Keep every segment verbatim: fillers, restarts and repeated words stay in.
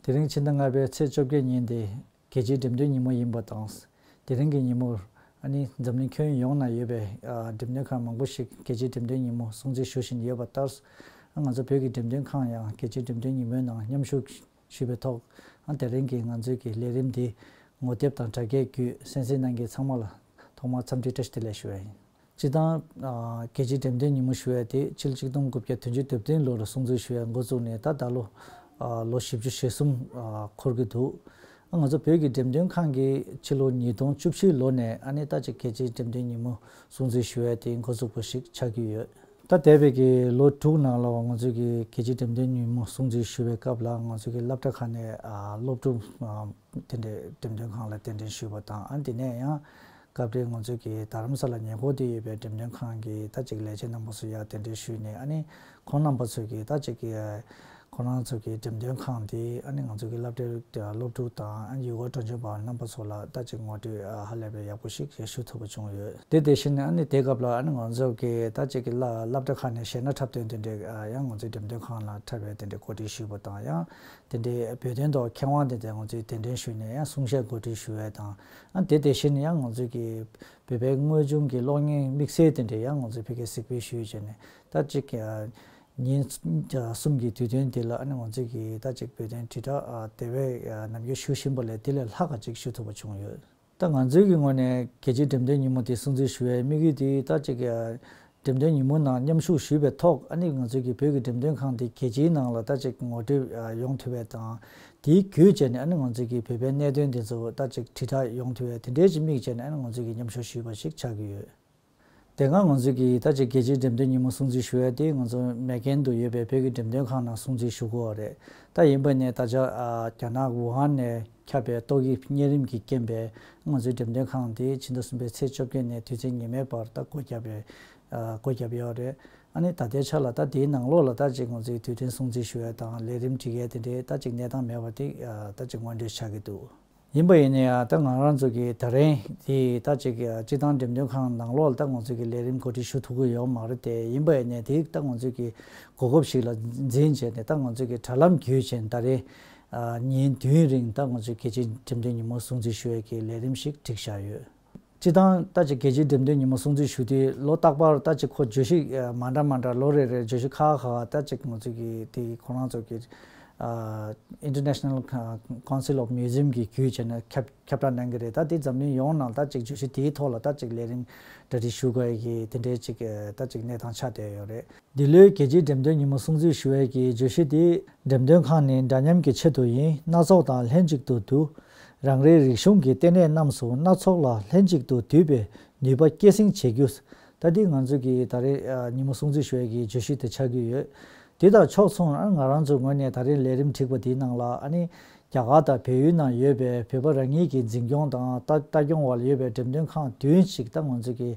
དེ་རིང་ཕྱི་ཟླ་ལྔ་པའི་ཚེས་བཅོ་བརྒྱད་ཉིན་དེ་རྒྱལ་སྤྱིའི་འགྲེམས་སྟོན་ཉིན་མོ་ཡིན་པ་དང་། དེ་རིང་གི་ཉིན་མོར་ཨ་ནི་འཛམ་གླིང་ཁྱོན་ཡོངས་ན་ཡོད་པའི་ཨ་འགྲེམས་སྟོན་ཁང་མང་པོ་ཞིག་རྒྱལ་སྤྱིའི་འགྲེམས་སྟོན་ཉིན་མོ་སྲུང་བརྩི་ཞུ་བཞིན་ཡོད་པ་ལྟར། ང་ཚོ་བོད་ཀྱི་འགྲེམས་སྟོན་ཁང་ཡང་རྒྱལ་སྤྱིའི་འགྲེམས་སྟོན་ཉིན་མོའི་ནང་མཉམ་ཞུགས་ཞུས་པའི་ཐོག་ཨ་དེ་རིང་གི་ང་ཚོའི་གི་ལས་རིམ་འདི་ངོ་དེབ་དང་དྲ་རྒྱའི་བརྒྱུད་གསན་གཟིགས་གནང་མཁན་ཚང་མ་ལ་ཐོག་མར་འཚམས་འདྲི་བཀྲ་ཤིས་བདེ་ལེགས་ཞུ་བ་ཡིན། སྤྱིར་བཏང་། ཨ། རྒྱལ་སྤྱིའི་འགྲེམས་སྟོན་ཉིན་མོ་ཞུ་ཡ་དེ་ཕྱི་ལོ་ཆིག་སྟོང་དགུ་བརྒྱ་བདུན་ཅུ་དོན་བདུན་ལོར་སྲུང་བརྩི་ཞུ་ཡ་འགོ་བཙུགས་ནས་ད་ད་ལོ། ཨ། ལོ་བཞི་བཅུ་ཞེ་གསུམ། ཨ། འཁོར་གྱི་འདུག་ཨ། ང་ཚོ་བོད་ཀྱི་འགྲེམས་སྟོན་ཁང་གིས་ཕྱི་ལོ་ཉིས་སྟོང་བཅུ་བཞི་ལོ་ནས་ཨ་ནི་ད་ཅིག་རྒྱལ་སྤྱིའི་འགྲེམས་སྟོན་ཉིན་མོ་སྲུང་བརྩི་ཞུ་ཡ་དེ་འགོ་བཙུགས་པ་ཞིག་ཆགས་ཀྱི་ཡོད། ད་འདས་པའི་གི་ལོ་དྲུག་ནང་ལ་ང་ཚོས་ཀྱི་རྒྱལ་སྤྱིའི་འགྲེམས་སྟོན་ཉིན་མོ་སྲུང་བརྩི་ཞུ་བའི་སྐབས་ལ་ང་ཚོས་ཀྱི་སློབ་གྲྭ་ཁག་ནས། ཨ། སློབ་ཕྲུག་ཨ། དེ་འདྲའི་འགྲེམས་སྟོན་ཁང་ལ་གདན་འདྲེན་ཞུས་པ་དང་། ཨ། དེ་ནས་ཡང་སྐབས་རེ་ང་ཚོས་ཀྱི་རྡ་རམ་ས་ལ་ཉེ་འཁོར་དུ་ཡོད་པའི་འགྲེམས་སྟོན་ཁང་གི་ད་ཅིག་ལས་བྱེད་རྣམ་པ་ཚོ་ཡར་གདན་འདྲེན་ཞུས་ནས། ཨ་ནི་ཁོང་རྣམ་པ་ཚོས་ཀྱི་ད་ཅིག་གི་ཁོ་རང་ཚོ་གི་འགྲེམས་སྟོན་ཁང་དེ་ཨ་ནི་ང་ཚོ་གི་སློབ་གྲྭའི་སློབ་ཕྲུག་དང་། ཨ། ཡུལ་སྐོར་སྤྲོ་འཆམ་པ་རྣམ་པ་ཚོ་ལ་ད་ཅིག་ངོ་སྤྲོད། ཨ། ཧ་ལས་པའི་ཡག་པོ་ཞིག་ཞུ་ཐུབ་པ་བྱུང་ཡོད། དེ་དེ་བཞིན་ཨ་ནི་དེ་སྐབས་ལ་ཨ་ནི་ང་ཚོ་གི་ད་ཅིག་གི་སློབ་གྲྭ་ཁག་ནས་གཞས་སྣ་འཁྲབ་སྟོན་དེ་འདྲའི། ཨ། ཡང་ང་ཚོའི་འགྲེམས་སྟོན་ཁང་ལ་འཁྲབ་པའི་དེ་འདྲའི་གོ་སྒྲིག་ཞུས་པ་དང་། ཡང་དེ་འདྲའི་བོད་དོན་ཐོག་མཁས་དབང་དེ་ཚོ་ང་ཚོས་གདན་འདྲེན་ཞུས་ནས་ཡང་གསུང་བཤད་གོ་སྒྲིག་ཞུ་བ་དང་། ཨ། དེ་དེ་བཞིན་ཡང་ང་ཚོའི་གི་བོད་པའི་དངོས་བྱུང་གི་གློག་བརྙན་དམིགས་བསལ་དེ་འདྲའི་ཡང་ང་ཚོས་ཕ་གིར་གཟིགས་འབུལ་ཞུས་བྱས་ནས། ད་ཅིག་ཉིན་གསུམ་གྱི་དུས་སྟོན་དེ་ལ་ཨ་ནི་ང་ཚོས་ཀྱི་ད་ཅིག་བོད་དོན་དྲིལ་བསྒྲགས། ཨ། དེ་བས་ནམ་རྒྱུན་ཞུ་བཞིན་པ་ལས་དེ་ལས་ལྷག་ག་ཅིག་ཞུ་ཐུབ་པ་བྱུང་ཡོད། ད་ང་ཚོའི་གི་ངོས་ནས་རྒྱལ་སྤྱིའི་འགྲེམས་སྟོན་ཉིན་མོ་དེ་སྲུང་བརྩི་ཞུ་བའི་དམིགས་ཡུལ་དེ། ད་ཅིག་འགྲེམས་སྟོན་ཉིན་མོ་ནང་མཉམ་ཞུགས་ཞུས་པའི་ཐོག་ཨ་ནི་ང་ཚོའི་གི་བོད་ཀྱི་འགྲེམས་སྟོན་ཁང་དེ་རྒྱལ་སྤྱིའི་ནང་ལ་ད་ཅིག་ངོ་སྤྲོད་ཡོང་ཐུབ་པ་དང་། དེའི་བརྒྱུད་བྱས་ནས་ཨ་ནི་ང་ཚོའི་གི་བོད་པའི་གནད་དོན་དེ་ཚོ་ད་ཅིག་དྲིལ་བསྒྲགས་ཡོང་ཐུབ་པའི་དེ་འདྲའི་ཅིག་དམིགས་བྱས་ནས་ཨ་ནི་ང་ཚོའི་གི་མཉམ་ཞུགས་ཞུས་པ་ཞིག་ཆགས་ཀྱི་ཡོད། དེ་སྔ་ང་ཚོས་ཀྱིས་ད་ཅིག་རྒྱལ་སྤྱིའི་འགྲེམས་སྟོན་ཉིན་མོ་སྲུང་བརྩི་ཞུ་ཡ་དེ་ང་ཚོ་མེག་གྷན་དུ་ཡོད་པའི་བོད་ཀྱི་འགྲེམས་སྟོན་ཁང་ནང་སྲུང་བརྩི་ཞུ་གི་ཡོད་རེད། ད་ཡིན་པ་ནས་ད་ཆ། ཨ། རྒྱ་ནག་ཝུ་ཧན་ནས་ཁྱབ་པའི་ཏོག་དབྱིབས་གཉན་རིམས་ཀྱི་རྐྱེན་པས་ང་ཚོའི་འགྲེམས་སྟོན་ཁང་དེ་ཕྱི་ཟླ་གསུམ་པའི་ཚེས་བཅོ་བརྒྱད་ནས་དུས་ཚོད་ཉི་མའི་བར་ད་སྒོ་བརྒྱབ་པའི། ཨ། སྒོ་བརྒྱབ་ཡོད་རེད། ཨ་ནི་ད་ལྟའི་ཆ་ལ་ད་དེའི་ནང་ལོགས་ལ་ད་ཅིག་ང་ཚོའི་དུས་སྟོན་སྲུང་བརྩི་ཞུ་ཡ་དང་ལས་རིམ་སྒྲིག་ཡ་དེ་འདྲའི་ད་ཅིག་གནས་སྟངས་མེད་པ་དེ། ཨ། ད་ཅིག་དངོས་འབྲེལ་ཆགས་ཀྱི་འདུག་ཡིན་པ་ཡིན་ན་ཡང་ད་ང་རང་ཚོ་གི་ད་རིང་དེ་ད་ཅིག་སྤྱིར་བཏང་འགྲེམས་སྟོན་ཁང་ནང་ལོགས་ལ་ད་ང་ཚོ་གི་ལས་རིམ་གོ་སྒྲིག་ཞུ་ཐུབ་ཀྱི་ཡོད་མ་རེད་དེ། ཡིན་པ་ཡིན་ནའི་དེ་ད་ང་ཚོ་གི་གོ་སྐབས་ཤིག་ལ་འཛིན་བྱས་ནས་ད་ང་ཚོ་གི་དྲ་ལམ་བརྒྱུད་བྱས་ནས་ད་རེས། ཨ། ཉིན་བདུན་རིང་ད་ང་ཚོའི་རྒྱལ་སྤྱིའི་འགྲེམས་སྟོན་ཉིན་མོ་སྲུང་བརྩི་ཞུ་ཡས་ཀྱི་ལས་རིམ་ཞིག་སྒྲིག་བཞག་ཡོད། སྤྱིར་བཏང་ད་ཅིག་རྒྱལ་སྤྱིའི་འགྲེམས་སྟོན་ཉིན་མོ་སྲུང་བརྩི་ཞུ་དུས་ལོ་རྟག་པར་ད་ཅིག་ཁོ་བརྗོད་གཞི། ཨ། མ་འདྲ་མ་འདྲ་ལོ་རེ་རེར་བརྗོད་གཞི་ཁག་ཁག་ད་ཅིག་ང་ཚོ་གི་དེ་ཁོ་རང་ཚོ་གི། ཨ། International Council of Museum གི་བརྒྱུད་བྱས་ནས་ཁྱབ་ཁྱབ་བསྒྲགས་གནང་གི་རེད། ད་དེ་འཛམ་གླིང་ཡོངས་ནང་ད་ཅིག་བརྗོད་གཞི་དེའི་ཐོག་ལ་ད་ཅིག་ལས་རིམ་གྲ་སྒྲིག་ཞུ་དགོས་ཀྱི་དེ་འདྲའི་ཅིག་ད་ཅིག་གནས་སྟངས་ཆགས་བསྡད་ཡོད་རེད། འདི་ལོའི་རྒྱལ་སྤྱིའི་འགྲེམས་སྟོན་ཉིན་མོ་སྲུང་བརྩི་ཞུ་བའི་གི་བརྗོད་གཞི་དེ། འགྲེམས་སྟོན་ཁང་ནི་འདྲ་མཉམ་གྱི་ཆེད་དུ་ཡིན། སྣ་ཚོགས་དང་ལྷན་ཅིག་ཏུ་འདུ། རང་རེའི་རིག་གཞུང་གི་ལྟེ་གནས་རྣམས་སུ་སྣ་ཚོགས་ལ་ལྷན་ཅིག་ཏུ་འདུས་པའི་ནུས་པ་སྐྱེད་སྲིང་བྱེད་རྒྱུ། ད་འདི་ང་ཚོ་གི་ད་རེས། ཨ། ཉིན་མོ་སྲུང་བརྩི་ཞུ་བའི་གི་བརྗོད་གཞི་དེ་ཆགས་ཀྱི་ཡོད། དེ་དང་ཕྱོགས་མཚུངས། ཨ། ང་རང་ཚོའི་ངོས་ནས་ད་རེས་ལས་རིམ་བསྒྲིགས་པ་དེའི་ནང་ལ་ཨ་ནི་རྒྱ་གར་དང་བལ་ཡུལ་ནང་ཡོད་པའི་བོད་པ་རང་ཉིད་ཀྱི་འཛིན་སྐྱོང་དང་ལྟ་ལྟ་སྐྱོང་འོག་ལ་ཡོད་པའི་འགྲེམས་སྟོན་ཁང་བདུན་ཞིག་ད་ང་ཚོ་གི་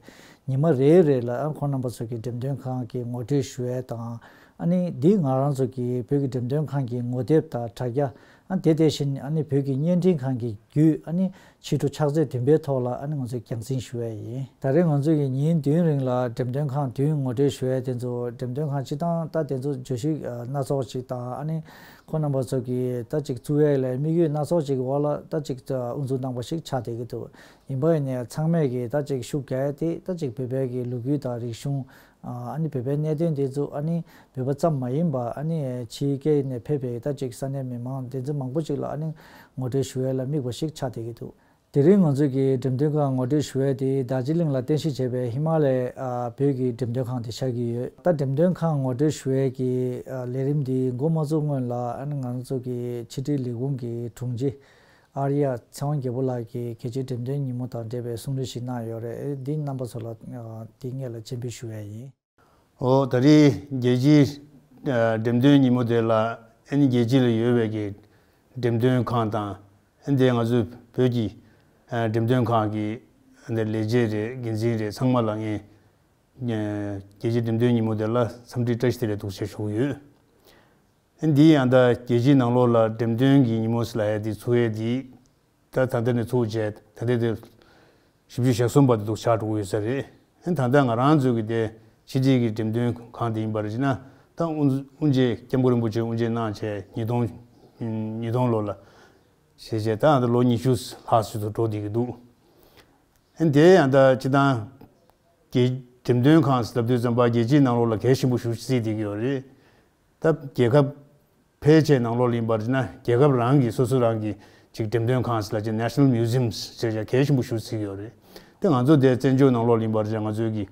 ཉི་མ་རེ་རེ་ལ། ཨ། ཁོང་རྣམ་པ་ཚོ་གི་འགྲེམས་སྟོན་ཁང་གི་ངོ་སྤྲོད་ཞུ་ཡས་དང་། ཨ་ནི་འདི་ང་རང་ཚོ་གི་བོད་ཀྱི་འགྲེམས་སྟོན་ཁང་གི་ངོ་དེབ་དང་དྲ་རྒྱ། ཨ། དེ་དེ་བཞིན་ཨ་ནི་བོད་ཀྱི་བརྙན་འཕྲིན་ཁང་གི་བརྒྱུད། ཨ་ནི་ཕྱི་དྲོ་ཕྱག་ཚོད་བདུན་པའི་ཐོག་ལ་ཨ་ནི་ང་ཚོས་རྒྱང་སྲིང་ཞུ་ཡས་ཡིན། ད་རེས་ང་ཚོ་གི་ཉིན་བདུན་རིང་ལ་འགྲེམས་སྟོན་ཁང་བདུན་ངོ་སྤྲོད་ཞུ་ཡས་དེ་ཚོ་འགྲེམས་སྟོན་ཁང་སྤྱིར་བཏང་ད་དེ་ཚོ་བརྗོད་གཞི། ཨ། སྣ་ཚོགས་ཅིག་དང་། ཨ་ནི་ཁོང་རྣམ་པ་ཚོ་གི་ད་ཅིག་བཙུགས་ཡས་ལ་དམིགས་ཡུལ་སྣ་ཚོགས་ཅིག་གི་འོག་ལ་ད་ཅིག་དབུ་འཛུགས་གནང་པ་ཞིག་ཆགས་བསྡད་ཀྱི་འདུག་ཡིན་པ་ཡིན་ནའི་ཚང་མས་ཀྱིས་ད་ཅིག་ཤུགས་རྒྱག་ཡས་དེ་ད་ཅིག་བོད་པའི་གི་ལོ་རྒྱུས་དང་རིག་གཞུང་། ཨ། ཨ་ནི་བོད་པའི་གནད་དོན་དེ་ཚོ། ཨ་ནི་བོད་པ་ཙམ་མ་ཡིན་པ་ཨ་ནི་ཕྱི་རྒྱལ་ནས་ཕེབས་པའི་ད་ཅིག་ས་གནས་མི་མང་དེ་ཚོ་མང་པོ་ཅིག་ལ་ཨ་ནི་ངོ་སྤྲོད་ཞུ་ཡས་ལ་དམིགས་པ་ཞིག་ཆགས་བསྡད་ཀྱི་འདུག་དེ་རིང་ང་ཚོས་ཀྱི་འགྲེམས་སྟོན་ཁང་ངོ་སྤྲོད་ཞུ་ཡས་དེ་རྡོ་རྗེ་གླིང་ལ་རྟེན་གཞི་བྱས་པའི་ཧི་མ་ལ་ཡའི། ཨ། བོད་ཀྱི་འགྲེམས་སྟོན་ཁང་དེ་ཆགས་ཀྱི་ཡོད། ད་འགྲེམས་སྟོན་ཁང་ངོ་སྤྲོད་ཞུ་ཡས་ཀྱི། ཨ། ལས་རིམ་འདི་འགོ་མ་བཙུགས་སྔོན་ལ། ཨ་ནི་ང་ཚོ་གི་ཕྱི་དྲིལ་ལས་ཁུངས་ཀྱི་དྲུང་ཆེ་ཨར་ཡ་ཚེ་དབང་རྒྱལ་པོ་ལགས་ཀྱིས་རྒྱལ་སྤྱིའི་འགྲེམས་སྟོན་ཉིན་མོ་དང་འབྲེལ་བའི་གསུང་གྲོས་ཤིག་གནང་ཡོད་རེད། འདི་རྣམ་པ་ཚོ་ལ། ཨ། འདི་སྔོན་ལ་སྤྱན་འབུལ་ཞུ་ཡས་ཡིན། འོ། ད་རེས་རྒྱལ་སྤྱིའི། ཨ། འགྲེམས་སྟོན་ཉིན་མོ་དེ་ལ་ཨ་ནི་རྒྱལ་སྤྱི་ལ་ཡོད་པའི་གི་འགྲེམས་སྟོན་ཁང་དང་། ཨ་ནི་དེ་ང་ཚོའི་བོད་ཀྱི། ཨ། འགྲེམས་སྟོན་ཁང་གི་ཨ་ནི་ལས་བྱེད་རེད། འགན་འཛིན་རེད། ཚང་མ་ལ་ངས། ཨ། རྒྱལ་སྤྱིའི་འགྲེམས་སྟོན་ཉིན་མོ་དེ་ལ་འཚམས་འདྲི་བཀྲ་ཤིས་བདེ་ལེགས་འདུག་ཟེར་ཞུ་གི་ཡོད། ཨ་ནི་འདི་ཡང་ད་རྒྱལ་སྤྱིའི་ནང་ལོགས་ལ་འགྲེམས་སྟོན་གྱི་ཉིན་མོ་ཟེར་ལབ་ཡ་འདི་ཚུགས་ཡ་འདི། ད་ད་ལྟ་ནས་ཚུགས་བྱས། ད་ལྟ་དེ་བཞི་བཅུ་ཞེ་གསུམ་པ་དེ་འདུག་ཆགས་འགྲོ་གི་ཡོད་ས་རེད། ཨ་ནི་ད་ལྟ་ང་རང་ཚོ་གི་དེ་ཕྱི་དྲིལ་གྱི་འགྲེམས་སྟོན་ཁང་དེ་ཡིན་པ་རེད་ཅེ་ན། ད་དབུ་དབུ་འབྱེད་སྐྱབས་མགོན་རིན་པོ་ཆེ་དབུ་འབྱེད་གནང་བྱས་ཉིས་སྟོང་ ཉིས་སྟོང་ལོ་ལ་བྱས་རྗེས་ད་ལྟ་ལོ་ཉི་ཤུ་ལྷག་ཙམ་དུ་འགྲོ་བསྡད་ཀྱི་འདུག་ཨ་ནི་དེ་ཡང་ད་སྤྱིར་བཏང་རྒྱལ་འགྲེམས་སྟོན་ཁང་ཟེར་ལབ་དུས་ཙམ་པ་རྒྱལ་སྤྱིའི་ནང་ལོགས་ལ་གལ་ཆེན་པོ་ཞེ་པོ་ཅིག་བརྩིས་བསྡད་ཀྱི་ཡོད་རེད། ད་རྒྱལ་ཁབ་ཕལ་ཆེར་ནང་ལོགས་ལ་ཡིན་པར་བྱས་ན་རྒྱལ་ཁབ་རང་གི་སོ་སོ་རང་གི་ཅིག་འགྲེམས་སྟོན་ཁང་ཟེར་ལབ་ཀྱི་National Museums་ཟེར་ཡ་གལ་ཆེན་པོ་ཞེ་པོ་བརྩི་གི་ཡོད་རེད། དེ་ང་ཚོ་དེ་བཙན་བྱོལ་ནང་ལོགས་ལ་ཡིན་པར་བྱས་ན་ང་ཚོའི་གི་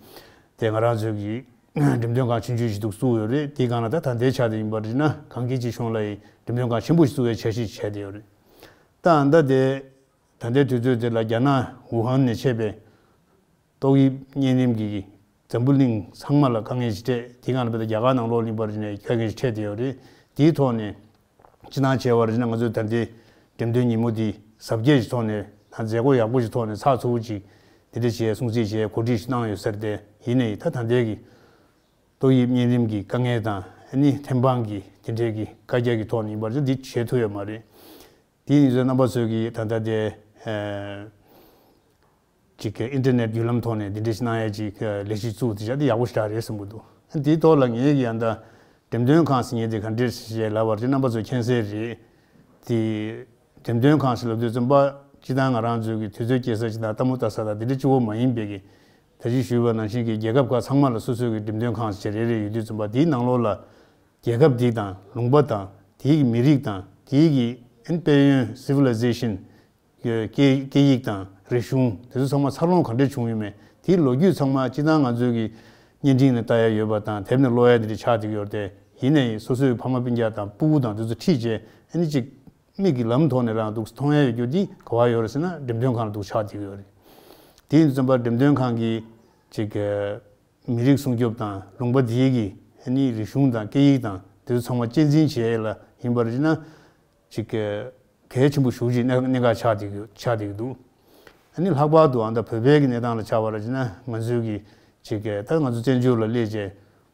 དེ་ང་རང་ཚོའི་གི་འགྲེམས་སྟོན་ཁང་ཆུང་ཆུང་ཞིག་འདུག་བཙུགས་ཡོད་རེད། དེའི་སྒང་ལ་ད་ད་ལྟའི་ཆ་དེ་ཡིན་པར་བྱས་ན་གངས་སྐྱིད་ཅིག་གཞུང་ལ་ཡི་འགྲེམས་སྟོན་ཁང་ཆེན་པོ་ཞིག་བཙུགས་པའི་འཆར་གཞི་བྱས་བསྡད་ཡོད་རེད། ད་ད་དེ་ད་ལྟའི་དུས་ཚོད་དེ་ལ་རྒྱ་ནག་ཝུ་ཧན་ནས་མཆེད་པའི་ཏོག་དབྱིབས་གཉན་རིམས་ཀྱིས་འཛམ་བུ་གླིང་ཚང་མ་ལ་དཀའ་ངལ་ཞིག་འཕྲད། དེའི་སྒང་ལ་བལ་ཏེ་རྒྱ་གར་ནང་ལོགས་ལ་ཡིན་པར་བྱས་ན་དཀའ་ངལ་ཞིག་འཕྲད་བསྡད་ཡོད་རེད། དེའི་ཐོག་ནས་སྤྱིར་བཏང་བྱས་པར་བྱས་ན་ང་ཚོས་ད་ལྟའི་འགྲེམས་སྟོན་ཉིན་མོ་འདི་གཟབ་རྒྱས་ཀྱི་ཐོག་ནས་དང་མཛད་སྒོ་ཡག་པོ་ཞིག་ཐོག་ནས་ཚགས་ཚུད་ཅིག་འདི་འདྲ་བྱས་སྲུང་བརྩི་བྱས་གོ་སྒྲིག་ཞིག་གནང་ཡོད་ས་རེད། དེ་ཡིན་ནའི་ད་ད་ལྟའི་གི་ཏོག་དབྱིབས་གཉན་རིམས་ཀྱི་དཀའ་ངལ་དང་ཨ་ནི་ཐེམ་སྤང་གི་དེ་འདྲའི་གི་བཀའ་རྒྱ་གི་ཐོག་ནས་ཡིན་པར་བྱས་ན་འདི་བྱེད་ཐུབ་ཡོད་མ་རེད། དེ་ཡིན་ཙང་རྣམ་པ་ཚོས་ཀྱིས་ད་ལྟ་དེ་ཨ་ཅིག་གི་ཨིན་ཊར་ནེཊ་བརྒྱུད་ལམ་ཐོག་ནས་འདི་འདྲ་ཞིག་གནང་ཡ་ཅིག་ལས་གཞི་བཙུགས་དེ་བྱ་དེ་ཡག་པོ་ཞེ་དྲག་རེད་བསམ་གྱི་འདུག་དེའི་ཐོག་ལ་ངས་ཀྱི་ཡང་ད་འགྲེམས་སྟོན་ཁང་ཟེར་མཁན་དེ་ག་འདྲས་ཞེས་ལབ་པར་ཅིག་རྣམ་པ་ཚོས་མཁྱེན་གསལ་རེད། དེ་འགྲེམས་སྟོན་ཁང་ཟེར་ལབ་དུས་ཙམ་པ་སྤྱིར་བཏང་ང་རང་ཚོའི་གི་དུས་ཚོད་སྐྱེལ་ས་ཅིག་དང་ལྟད་མོ་ལྟ་ས་དང་དེ་འདྲ་གཅིག་པོ་མ་ཡིན་པའི་གི་ད་ཅི་ཞུས་པ་ནང་བཞིན་གྱི་རྒྱལ་ཁབ་ཁག་ཚང་མ་ལ་སོ་སོའི་གི་འགྲེམས་སྟོན་ཁང་ཟེར་རེ་རེ་ཡོད་དུས་ཙམ་པ་དེའི་ནང་ལོགས་ལ་རྒྱལ་ཁབ་དེ་དང་ལུང་པ་དང་དེའི་གི་མི་རིགས་དང་དེའི་གི་ཨན་དཔལ་ཡོན་civilization་སྐད་སྐད་ཡིག་དང་རིག་གཞུང་དེ་ཚོ་ཚང་མ་འཚར་ལོངས་ག་འདྲས་བྱུང་ཡོད་མེད་དེའི་ལོ་རྒྱུས་ཚང་མ་སྤྱིར་བཏང་ང་ཚོའི་གི་བརྙན་འཕྲིན་ནས་ལྟ་ཡ་ཡོད་པ་དང་དེབ་ནས་ཀློག་ཡ་དེ་འདྲ་ཆགས་བསྡད་ཀྱི་ཡོད་རེད་དེ། ཡིན་ནའི་སོ་སོའི་ཕ་མ་སྤུན་ཀྱག་དང་སྤུ་གུ་དང་དེ་ཚོ་ཁྲིད་བྱས་ཨ་ནི་ཅིག་མིག་གི་ལམ་ཐོག་ནས་རང་འདུག་མཐོང་ཡ་ཡོད་རྒྱུ་འདི་ག་བ་ཡོད་རེད་ཟེར་ན་འགྲེམས་སྟོན་ཁང་ལ་འདུག་ཆགས་བསྡད་ཀྱི་ཡོད་རེད། དེ་ཡིན་དུས་ཙམ་པ་འགྲེམས་སྟོན་ཁང་གི་ཅིག་གི་མི་རིགས་སྲུང་སྐྱོབ་དང་ལུང་པ་དེའི་གི་ཨ་ནི་རིག་གཞུང་དང་སྐད་ཡིག་དང་དེ་ཚོ་ཚང་མ་གཅེས་འཛིན་བྱེད་ཡ་ལ་ཡིན་པར་བྱས་ན་ཅིག་གི་གལ་ཆེན་པོ་ཞེ་པོ་ཅིག་གནད་གནད་འགག་ཆགས་བསྡད་ཀྱི་ཆགས་བསྡད་ཀྱི་འདུག་ཨ་ནི་ལྷག་པར་དུ་ཨ་ད་བོད་པའི་གི་གནས་སྟངས་ལ་ཆ་བ་ར་བྱས་ན་ང་ཚོའི་གི་ཅིག་གི་ད་ང་ཚོ་བཙན་བྱོལ་ལ་སླེབས་བྱས་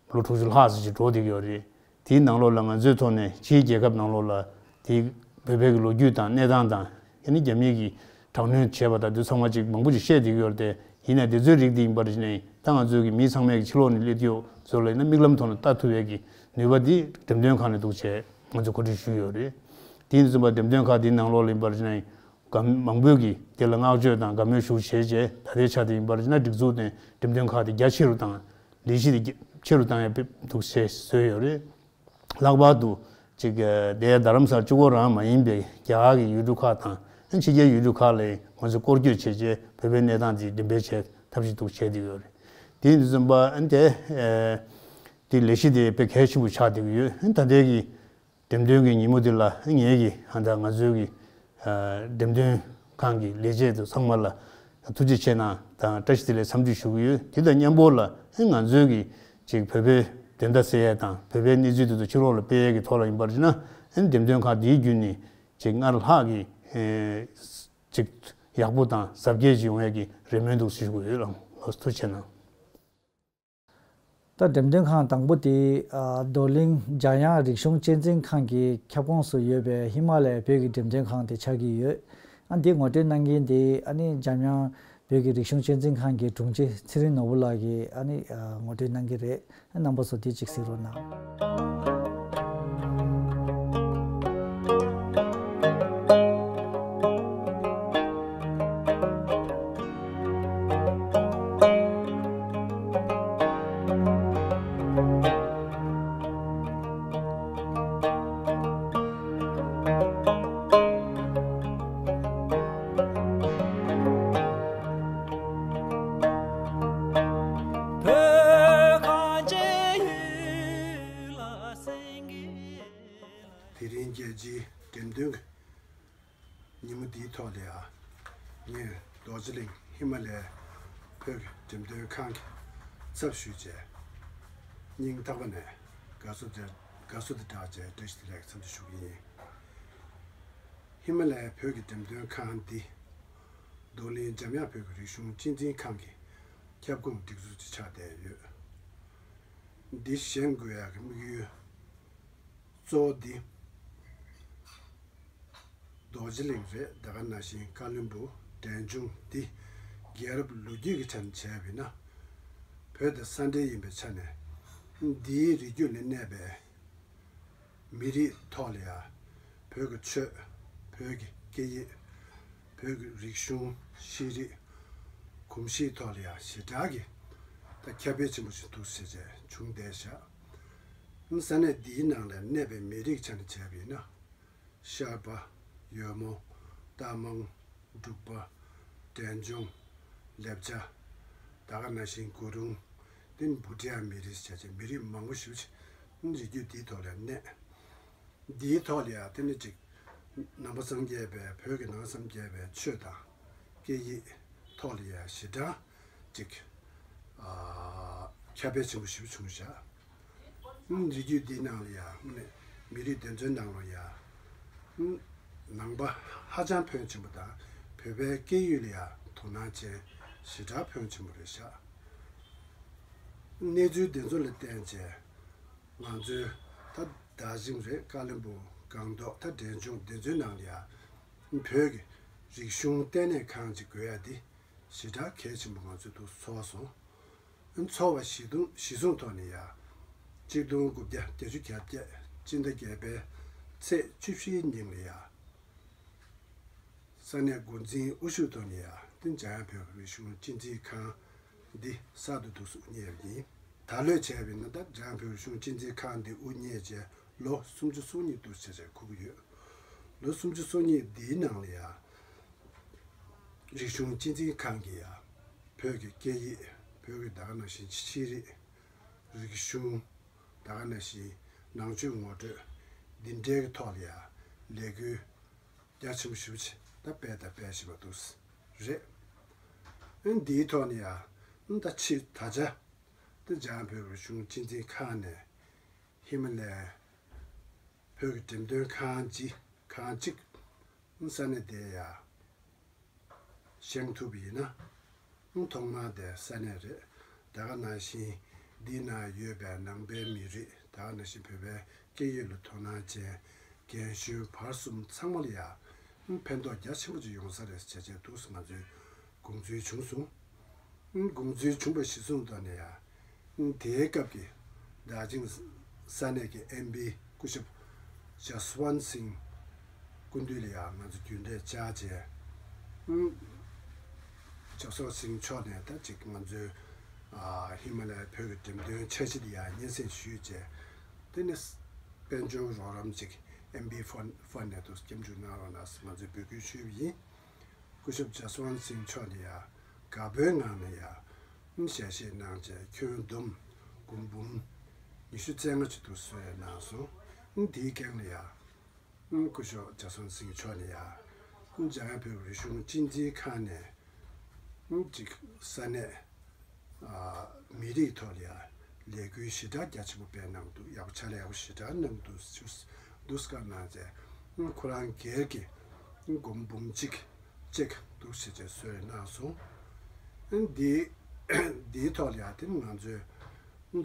ལོ་དྲུག་ཅུ་ལྷག་ཙམ་ཅིག་འགྲོ་བསྡད་ཀྱི་ཡོད་རེད། དེའི་ནང་ལོགས་ལ་ང་ཚོའི་ཐོག་ནས་ཕྱིའི་རྒྱལ་ཁབ་ནང་ལོགས་ལ་དེའི་བོད་པའི་གི་ལོ་རྒྱུས་དང་གནས་སྟངས་དང་ཨ་ནི་རྒྱ་མིའི་གི་དྲག་གནོན་བྱས་པ་དང་དེ་ཚང་མ་ཅིག་མང་པོ་ཅིག་བཤད་བསྡད་ཀྱི་ཡོད་རེད་དེ། ཡིན་ནའི་དེ་ཚོའི་རིགས་དེ་ཡིན་པར་བྱས་ནས་ད་ང་ཚོའི་གི་མི་ཚང་མས་གི་ཕྱི་ལོགས་ནས་སླེབས་དུས་ཚོ་ལ་ཡིན་ན་མིག་ལམ་ཐོག་ནས་ལྟ་ཐུབ་པའི་གི་ནུས་པ་དེ་འགྲེམས་སྟོན་ཁང་ནས་འདུག་བྱས་ང་ཚོ་གོ་སྒྲིག་ཞུས་ཡོད་རེད། དེ་ཡིན་དུས་ཙམ་པ་འགྲེམས་སྟོན་ཁང་དེའི་ནང་ལོགས་ལ་ཡིན་པར་བྱས་ནས་ག་མང་པོས་ཀྱིས་དེ་ལ་བསྔགས་བརྗོད་དང་དགའ་མོས་ཞེ་པོ་བྱས་རྗེས་ད་ལྟའི་ཆ་དེ་ཡིན་པར་བྱས་ན་སྒྲིག་འཛུགས་དེ་འགྲེམས་སྟོན་ཁང་དེ་རྒྱ་ཆེ་རུ་བཏང་། ལས་གཞི་དེ་རྒྱ་ཆེ་རུ་བཏང་ཡ་དཔེ་འདུག་བྱས་བཟོས་ཡོད་རེད། ལྷག་པར་དུ་ཅིག་དེ་རྡ་རམ་ས་ལ་གཅིག་པོ་རང་མ་ཡིན་པའི་རྒྱ་གར་གྱི་ཡུལ་གྲུ་ཁག་དང་ཕྱི་རྒྱལ་ཡུལ་གྲུ་ཁག་ལ་ང་ཚོས་སྐོར་སྐྱོད་བྱས་རྗེས་བོད་པའི་གནས་སྟངས་དེ་འགྲེམས་སྤེལ་བྱས་ཐབས་ཤེས་འདུག་བྱས་བསྡད་ཡོད་རེད། དེ་ཡིན་དུས་ཙམ་པ་དེ་དེ་ལས་གཞི་དེ་དཔེ་གལ་ཆེན་པོ་ཆགས་བསྡད་ཀྱི་ཡོད། ད་ལྟའི་གི་འགྲེམས་སྟོན་གྱི་ཉིན་མོ་འདི་ལ་ངེད་ཀྱིས་ད་ང་ཚོའི་གི་འགྲེམས་སྟོན་ཁང་གི་ལས་བྱེད་དུ་ཚང་མ་ལ་ཐུགས་རྗེ་ཆེ་གནང་དང་བཀྲ་ཤིས་བདེ་ལེགས་འཚམས་འདྲི་ཞུ་གི་ཡོད། དེ་དང་མཉམ་པོ་ལ་ང་ཚོའི་གི་ཅིག་བོད་པའི་བདེན་མཐའ་གསལ་ཡས་དང་བོད་པའི་གནས་ཚུལ་དེ་ཚོ་ཕྱི་ལོགས་ལ་སྤེལ་ཡས་ཀྱི་ཐོག་ལ་ཡིན་པར་བྱས་ན་འགྲེམས་སྟོན་ཁང་འདིའི་བརྒྱུད་ནས་ཅིག་སྔར་ལྷག་གི་ཅིག་ཡག་པོ་དང་གཟབ་རྒྱས་ཅིག་ཡོང་ཡས་ཀྱི་རེ་སྨོན་འདུག་ཞུ་གི་ཡོད། ལགས་སོ། ཐུགས་རྗེ་ཆེ་གནང་། ད་འགྲེམས་སྟོན་ཁང་དང་པོ་དེ་ཨ་རྡོར་གླིང་འཇམ་དབྱངས་རིག་གཞུང་གཅེས་འཛིན་ཁང་གི་ཁྱབ་ཁོངས་སུ་ཡོད་པའི་ཧི་མ་ལ་ཡའི་བོད་ཀྱི་འགྲེམས་སྟོན་ཁང་དེ་ཆགས་ཀྱི་ཡོད། ཨ་འདི་ངོ་སྤྲོད་གནང་མཁན་དེ་ཨ་ནི་འཇམ་དབྱངས་བོད་ཀྱི་རིག་གཞུང་གཅེས་འཛིན་ཁང་གི་དྲུང་ཆེ་ཚེ་རིང་ནོར་བུ་ལགས་ཀྱིས་ཨ་ནི་ཨ་ངོ་སྤྲོད་གནང་གི་རེད། རྣམ་པ་ཚོ་དེ་གཅིག་གཟིགས་རོགས་གནང་། དེ་རིང་རྒྱལ་སྤྱིའི་འགྲེམས་སྟོན་གྱི་ཉིན་མོ་འདིའི་ཐོག་ལ་ཡང་ངས་རྡོ་རྗེ་གླིང་ཧི་མ་ལ་ཡའི་བོད་ཀྱི་འགྲེམས་སྟོན་ཁང་གི་ཚབ་ཞུས་བྱས་སྙིང་ཐག་པ་ནས་དགའ་བསུ་དང་དགའ་བསུ་དང་སྦྲགས་བྱས་བཀྲ་ཤིས་བདེ་ལེགས་འཚམས་འདྲི་ཞུ་གི་ཡིན། ཧི་མ་ལ་ཡའི་བོད་ཀྱི་འགྲེམས་སྟོན་ཁང་འདི་རྡོར་གླིང་འཇམ་དབྱངས་བོད་ཀྱི་རིག་གཞུང་གཅེས་འཛིན་ཁང་གི་ཁྱབ་ཁོངས་སྒྲིག་འཛུགས་ཅིག་ཆགས་བསྡད་ཡོད། འདི་བཞེངས་དགོས་ཡག་གི་དམིགས་ཡུལ་གཙོ་བོ་འདི་རྡོ་རྗེ་གླིང་རེད། ད་ག་ནང་བཞིན་ཀ་བློན་སྦུག་འབྲས་ལྗོངས་འདི་རྒྱལ་རབས་ལོ་རྒྱུས་ཀྱི་ཆ་ནས་བྱས་པ་ཡིན་ན་བོད་དང་ས་འབྲེལ་ཡིན་པའི་ཆ་ནས་འདིའི་རི་རྒྱུད་ལ་གནས་པའི་མི་རིགས་ཐོག་ལ་ཡང་ བོད་ཀྱི་ཆོས། བོད་ཀྱི་སྐད་ཡིག་བོད་ཀྱི་རིག་གཞུང་། ཤེས་རིག་གོམས་གཤིས་ཐོག་ལ་ཡང་ཞེ་དྲག་གི་ད་ཁྱབ་སྤེལ་ཆེན་པོ་ཞིག་འདུག་ཟེར་བྱས་བྱུང་བསྡད་བཞག་ས་གནས་འདིའི་ནང་ལ་གནས་པའི་མི་རིགས་ཆ་ནས་བྱས་པ་ཡིན་ན། ཤར་པ། ཡོལ་མོ། རྟ་མང་། འབྲུག་པ། འབྲས་ལྗོངས། ལེབ་ཅ། ད་ག་ནང་བཞིན་གུ་རུང་། དེ་ནི་བྷུ་ཊི་ཡ་མི་རིགས་བྱས་བྱས་མི་རིགས་མང་པོ་ཞིག་རིགས་རྒྱུད་འདིའི་ཐོག་ལ་གནས། འདིའི་ཐོག་ལ་ཡང་དེ་ནི་ཅིག་ནང་པ་སངས་རྒྱས་པའི་བོད་ཀྱི་ནང་པ་སངས་རྒྱས་པའི་ཆོས་དང་སྐད་ཡིག་ཐོག་ལ་ཡང་ཞེ་དྲག་ཅིག་ཨ། ཁྱབ་སྤེལ་ཆེན་པོ་ཞེ་པོ་བྱུང་བཞག་རིགས་རྒྱུད་འདིའི་ནང་ལ་ཡང་མི་རིགས་དེ་ཚོའི་ནང་ལ་ཡང་ནང་པ་ཧ་ཅང་ཕོན་ཆེན་པོ་དང་བོད་པའི་སྐད་ཡིག་ལ་ཡང་དོ་སྣང་བྱས་ཞེ་དྲག་ཕོན་ཆེན་པོ་རེད་བཞག་གནས་ཚུལ་དེ་ཚོ་ལ་བརྟེན་བྱས། ང་ཚོའི་ད་རྡོ་རྗེ་རེད། ཀ་ལོན་སྦུག་སྒང་ཏོག་ད་འབྲས་ལྗོངས་དེ་ཚོའི་ནང་ལ་ཡང་བོད་ཀྱི་རིག་གཞུང་ལྟེ་གནས་ཁང་ཅིག་དགོས་ཡ་འདི་ཞེ་དྲག་གལ་ཆེན་པོ་ང་ཚོས་འདུག་ཚོར་སོང་། ཚོར་བ་གཞི་ཐུང་གཞི་བཟུང་ཐོག་ནས་ཡང་གཅིག་སྟོང་དགུ་བརྒྱ་བརྒྱད་ཅུ་གྱ་བརྒྱད་སྤྱི་ཟླ་བརྒྱད་པའི་ཚེས་བཅུ་བཞིའི་ཉིན་ལ་ཡང་ས་གནས་འགོ་འཛིན་དབུ་བཞུགས་ཐོག་ནས་ཡང་དེ་འཇམ་དབྱངས་བོད་རིག་གཞུང་གཅེས་འཛིན་ཁང་འདི་གསར་དུ་འདུག་སེ་དབུ་བརྙེས་པ་ཡིན། ད་ལོས་བྱས་པ་ཡིན་ན་ད་འཇམ་དབྱངས་བོད་རིག་གཞུང་གཅེས་འཛིན་ཁང་འདི་དབུ་བརྙེས་བྱས་ལོ་སུམ་ཅུ་སོ་གཉིས་འདུག་ཟེར་བྱས་འཁོར་གྱི་ཡོད། ལོ་སུམ་ཅུ་སོ་གཉིས་འདིའི་ནང་ལ་ཡང་རིག་གཞུང་གཅེས་འཛིན་ཁང་གིས་ཡང་བོད་ཀྱི་སྐད་ཡིག་བོད་ཀྱི་ད་ག་ནང་བཞིན་ཤེས་རིག་རིག་གཞུང་ད་ག་ནང་བཞིན་ནང་ཆོས་ངོ་སྤྲོད་འདི་འདྲའི་གི་ཐོག་ལ་ཡང་ལས་འགུལ་རྒྱ་ཆེན་པོ་ཞེ་པོ་ཅིག་ད་སྤེལ་དང་སྤེལ་བཞིན་པ་འདུག་རེད། ཨ་འདིའི་ཐོག་ནས་ཡང་ད་ཕྱི་ད་ཆ་ད་འཇམ་དབྱངས་བོད་རིག་གཞུང་གཅེས་འཛིན་ཁང་ནས་ཧི་མ་ལ་ཡའི་བོད་ཀྱི་འགྲེམས་སྟོན་ཁང་ཅིག་ཁང་གཅིག་ས་གནས་དེ་ཡང་བཞེངས་ཐུབ་པ་ཡིན་ན། ཐོག་མར་དེ་ས་གནས་རེད། དེ་ག་ནང་བཞིན་འདི་ན་ཡོད་པའི་ནང་པའི་མི་རིགས་དེ་ག་ནང་བཞིན་བོད་པའི་སྐད་ཡིག་ལ་དོ་སྣང་བྱས་རྒན་གཞོན་བར་གསུམ་ཚང་མ་ལ་ཡང་ཕན་ཐོགས་རྒྱ་ཆེན་པོ་ཅིག་ཡོང་ས་རེད་ཟེར་བྱས་འདུག་སེ་ང་ཚོས་དགོངས་ཚུལ་བྱུང་སོང་། དགོངས་ཚུལ་བྱུང་བ་གཞིར་བཟུང་ཐོག་ནས་ཡང་དེའི་སྐབས་ཀྱི་དར་ཅིང་ས་གནས་ཀྱི་ཨེམ་པི་སྐུ་ཞབས་ཇ་སི་ཝན་སིང་སྐུ་མདུན་ལ་ཡང་ང་ཚོ་རྒྱུན་ལས་བཅར་བྱས། ཇ་སི་ཝན་སིང་མཆོག་ནས་ད་ཅིག་ང་ཚོའི་ཧི་མ་ལ་ཡའི་བོད་ཀྱི་འགྲེམས་སྟོན་འཆར་གཞི་དེ་ཡང་སྙན་སེང་ཞུས་བྱས། དེ་ནས་དཔལ་འབྱོར་རོགས་རམ་ཅིག་ཨེམ་པི་ཕན་ཕན་ནས་དུ་སྐྱབས་འཇུག་གནང་རོགས་གནང་ཟེར་ང་ཚོས་འབོད་སྐུལ་ཞུས་པ་ཡིན། སྐུ་ཞབས་ཇ་སི་ཝན་སིང་མཆོག་ནས་ཡང་དགའ་པོའི་ངང་ནས་ཡང་ཞལ་བཞེས་གནང་བྱས་ཁྱོན་བསྡོམས་སྒོར་འབུམ་ཉི་ཤུ་རྩ་ལྔ་ཅིག་ཏུ་གསོལ་རས་གནང་སོང་། དེའི་རྐྱེན་ལ་ཡང་སྐུ་ཞབས་ཇ་སི་ཝན་སིང་མཆོག་ནས་ཡང་འཇམ་དབྱངས་བོད་རིག་གཞུང་གཅེས་འཛིན་ཁང་ནས་ཅིག་ས་གནས་མི་རིགས་ཐོག་ལ་ཡང་ལས་འགུལ་ཞེ་དྲག་རྒྱ་ཆེན་པོ་སྤེལ་གནང་འདུག་ཡག་པོ་ཕྱག་ལས་ཡག་པོ་ཞེ་དྲག་གནང་འདུག་ཞུ་འདུག་སྐར་གནང་བྱས། ཁོ་རང་སྒེར་གྱི་སྒོར་འབུམ་གཅིག་ཅིག་འདུག་ཟེར་བྱས་གསོལ་རས་གནང་སོང་། འདི་འདིའི་ཐོག་ལ་ཡང་དེ་ནི་ང་ཚོའི་